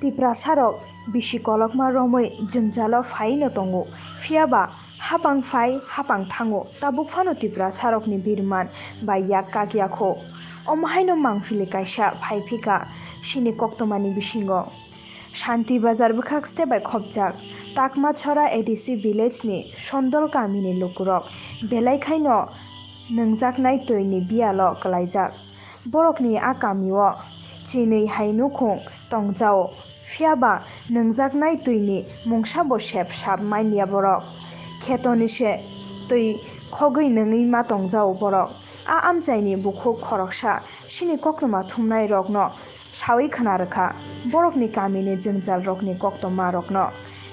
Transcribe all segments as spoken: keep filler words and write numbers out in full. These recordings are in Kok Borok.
Tiprasarok bisi kolokma romwi jwngjalo phaino tongo, phiyaba hapang phai hapang thango, tabuk phano Tiprasarokni birman bai yak kak yakho. Omo haino mangpili kaisa phaiphika chini koktwmani bisingo. Shanti Bazar bwkhak step bai khopjak Takmachora A D C village ni Sondol kamini lukurok belai khaino nwngjaknai twini biyalo kwlaijak. Borokni a kamio chinwi hai nukhung tongjao, phiyaba nwngjaknai twini mungsabo sep sap manya borok. Khetoni se twi khogwi nwngwi ma tongjao borok. A amchaini bukhuk khoroksa chini koktwma thumnai rokno sawi khna rwkha, borokni kamini jwngjal rokni koktwma rokno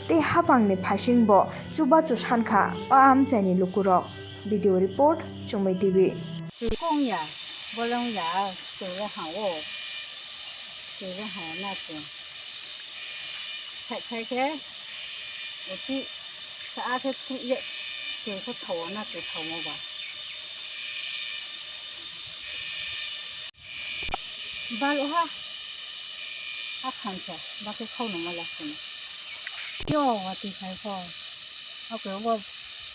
tei hapangni phaising bo chubachu sankha o amchaini lukurok. Video report, Chumui T V. Twi kong ya, bolong ya, twi bo ha o, twi bo ha o na twi. Khai khai khe, uti sa a khe twi ye, twi khe thawa na twi thawa ba. Balo ha. A khansa, bakhe khau no ma jak sini. Yo, wati khai kho. Oke, obo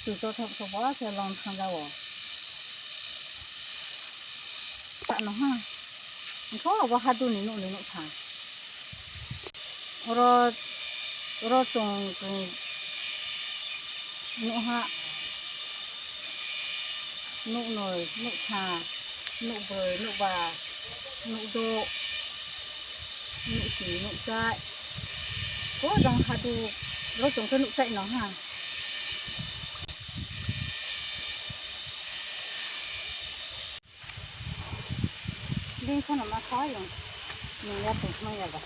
twi to thok thok ba, khe long thang ja o. Ta no ha. Kho obo ha duni nuk ni nuk tha. Oro, oro chwng, chwng nukha, nuknwi, nuktham, nukbrwi, nukba, nukdok, nuksni, nukchai. Ko jang hadu, oro chwng khe nukchai no ha. Bini phano ma kha yung. Nung ya tong khma ya ba.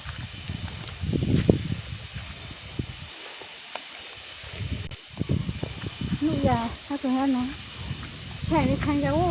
Nuk ya, ha tong ya no. Sai ni thang ya o.